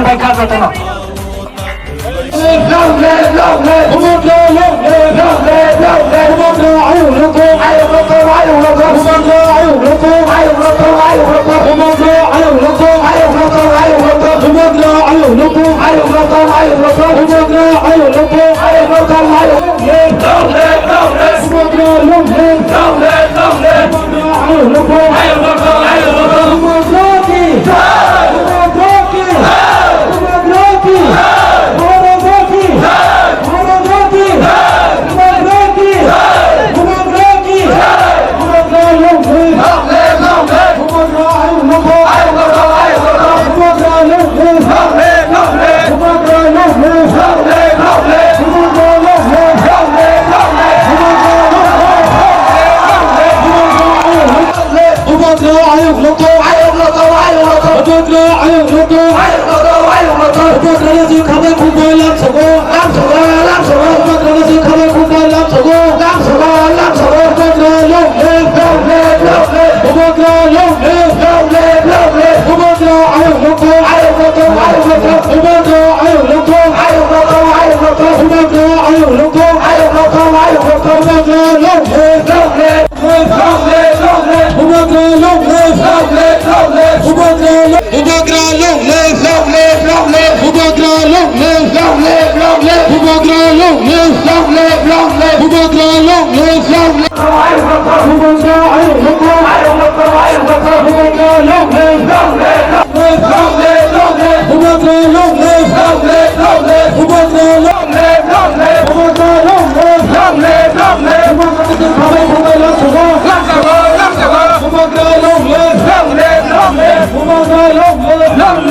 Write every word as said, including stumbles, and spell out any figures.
Bai kha jotono. Long live, long live, Bhuban Singh, long live, long live, long live, Bhuban Singh, ayuk lokthung, ayuk lokthung, ayuk lokthung, Bhuban Singh, ayuk lokthung, ayuk lokthung, ayuk lokthung, Bhuban Singh, ayuk lokthung, ayuk lokthung, ayuk lokthung, Bhuban Singh, ayuk lokthung, ayuk lokthung, ayuk lokthung, Bhuban Singh, ayuk lokthung, ayuk lokthung, ayuk lokthung. Long live, long live, Bhuban Singh, long live, long live, long live, Bhuban Singh, ayuk lokthung, ayuk lokthung, ayuk lokthung, Bhuban Singh ki jai, Bhuban Singh ki jai, Bhuban Singh ki jai, Bhuban Singh ki jai. Bhuban Singh ayuk lokthung, ayuk lokthung, ayuk lokthung. Bhuban Singh ayuk lokthung, ayuk lokthung, ayuk lokthung. Bhuban Singh ni sing khabai khumbai lam sogo, lam sogo, lam sogo. Bhuban Singh ni sing khabai khumbai lam sogo, lam sogo, lam sogo. Bhuban Singh long live, long live, long live. Bhuban Singh long live, long live, long live. Bhuban Singh ayuk lokthung, ayuk lokthung, ayuk lokthung. Bhuban Singh ayuk lokthung, ayuk lokthung, ayuk lokthung. Bhuban Singh ayuk lokthung, ayuk lokthung, ayuk lokthung. Bhuban Singh long live, long live. Bubagra long live! Long live, long live! Bubagra long, Bubagra long live, long live, long live! Bubagra long live, long live, long live! Bubagra long live, long live, long live! Bubagra long live, long live! Bubagra ayuk lokthung! Ayuk lokthung! Ayuk lokthung! Bubagra long live, long